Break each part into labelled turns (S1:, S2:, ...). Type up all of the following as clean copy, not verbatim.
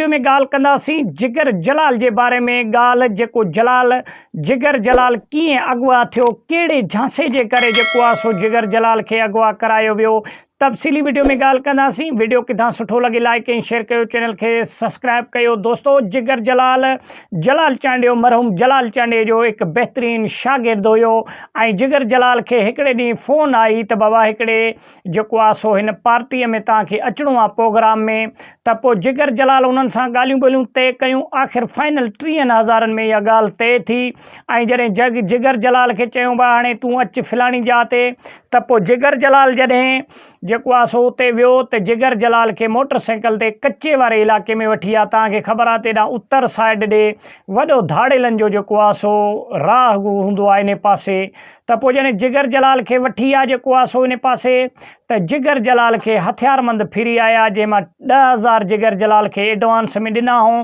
S1: Video ۾ ڳالهه ڪنداسين جگر جلال جي باري ۾ ڳالهه جيڪو جلال جگر جلال ڪيئن اغوا ٿيو ڪهڙي جھانسي جي ڪري جيڪو آ سو جگر جلال کي اغوا ڪرايو ويو تفصيلي وڊيو ۾ ڳالهه ڪنداسين وڊيو ڪٿان سٺو لڳي لائيڪ ۽ شيئر ڪيو چينل کي سبسڪرائب ڪيو دوستو جگر جلال جلال چانڊيو مرحوم جلال چانڊيي جو هڪ بهترين شاگرد هيو ۽ جگر جلال کي هڪڙي ڏينهن فون آئي ته بابا هڪڙي جيڪو آ سو هن پارٽيء ۾ توهان کي اچڻو آ پروگرام ۾ ته پوء جگر جلال انهن سان ڳالهيون ٻولهيون طئي ڪيون آخر فائنل ٽيهن هزارن ۾ اها ڳالهه طئي ٿي ۽ جڏهن جگ جگر جلال کي چيون با هاڻي تون اچ فلاڻي جاء تي ته پوء جگر جلال جڏهن جيڪو آ سو اتي ويو ته جگر جلال کي موٽر سائيڪل تي ڪچي واري علائقي ۾ وٺي آ توهان کي خبر آ ته هيڏانهن اتر سائيڊ ڏي وڏو ڌاڙيلن جو جيڪو آ سو راهه هوندو آ انهي پاسي ته پوء جڏهن جگر جلال کي وٺي آ جيڪو آ سو انهي پاسي ته جگر جلال کي هٿيارمند ڦري آيا جنهن مان 10,000 جگر جلال کي ايڊوانس ۾ ڏنا هو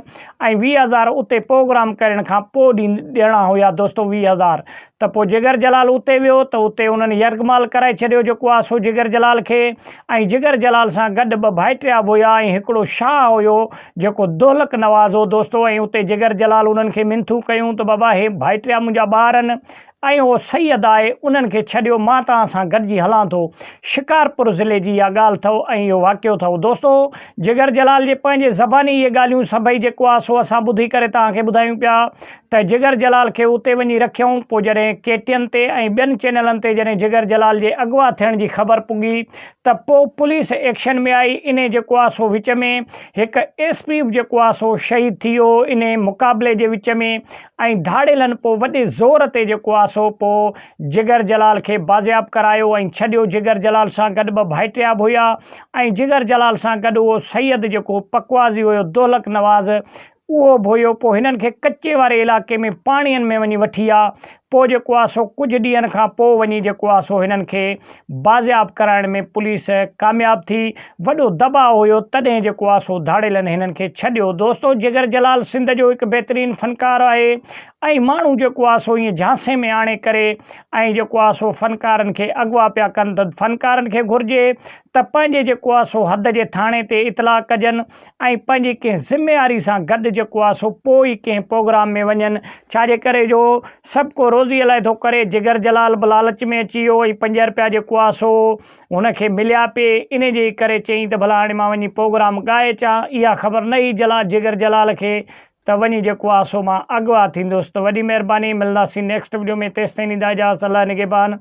S1: ۽ 20,000 اتي پروگرام ڪرڻ کان پوء ڏيڻا هيا دوستو 20,000 ته پوء جگر جلال اتي ويو ته اتي انهن يرغمال ڪرائي ڇڏيو جيڪو آ سو جگر جلال کي ۽ جگر جلال سان گڏ ٻه ڀائٽيا به هيا ۽ هڪڙو شاهه هيو جيڪو دولڪ نواز هو دوستو ۽ اتي جگر جلال انهن کي منٿون ڪيون ته بابا هي ڀائٽيا منهنجا ٻار آهن ۽ اهو سيد آهي انهن کي ڇڏيو مان توهان سان گڏجي هلان ٿو. شڪارپور ضلعي جي اها ڳالهه اٿئو ۽ اهو واقعو اٿئو. دوستو جگر جلال جي پنهنجي زباني اهي ڳالهيون سڀئي جيڪو آهي سو اسان ٻڌي ڪري توهان کي ٻڌايون پيا ته جگر جلال کي اتي وڃي رکيائون پوء جڏهن ڪي ٽي اين تي ۽ ٻين چينلن تي جڏهن جگر جلال جي اغوا ٿيڻ جي خبر پڳي ته پوء پوليس ايڪشن ۾ آئي انهي جيڪو آهي سو وچ ۾ هڪ ايس پي به جيڪو آهي سو شهيد ٿي ويو انهي مقابلي جي وچ ۾ ۽ ڌاڙيلن پوء وڏي زور تي جيڪو آ سو پوء جگر جلال کي بازياب ڪرايو ۽ ڇڏيو جگر جلال سان گڏ ٻه ڀائٽيا به هيا ۽ جگر جلال سان گڏ اهو سيد جيڪو پڪوازي هيو دولڪ نواز اهو به هيو پوء هنن کي ڪچي واري علائقي ۾ پاڻين ۾ وڃي وٺي آ پوء جيڪو آ سو ڪجهه ڏينهن کان پوء وڃي جيڪو آ سو هنن کي بازياب ڪرائڻ ۾ پوليس ڪامياب ٿي. وڏو دٻاء هيو تڏهن جيڪو آ سو ڌاڙيلن هنن کي ڇڏيو. دوستو جگر جلال سنڌ جو هڪ بهترين فنڪار آهي ۽ ماڻهو جيڪو آ سو ائين جهانسي ۾ آڻي ڪري ۽ جيڪو آ سو فنڪارن کي اغوا پيا ڪن ته فنڪارن کي گهرجي ته پنهنجي جيڪو آ سو حد جي ٿاڻي تي اطلاع ڪجن ۽ پنهنجي ڪنهن ذميواري سان گڏ جيڪو آ سو پوء ئي ڪنهن پروگرام ۾ وڃن ڇا جي ڪري جو سڀ ڪو روزي لاء ٿو ڪري جگر جلال به لالچ ۾ اچي ويو ۽ پنج رپيا جيڪو آ سو هن کي مليا پي انهي جي ڪري چيائين ته ڀلا هاڻي مان وڃي پروگرام ڳائي اچان اها خبر نه هئي جلال جگر جلال کي ته وڃي جيڪو آ سو مان اغوا ٿيندس ته وڏي مهرباني ملنداسين نيڪسٽ وڊيو ۾ تيستائين ڏيندا اجازت الله نگهبان.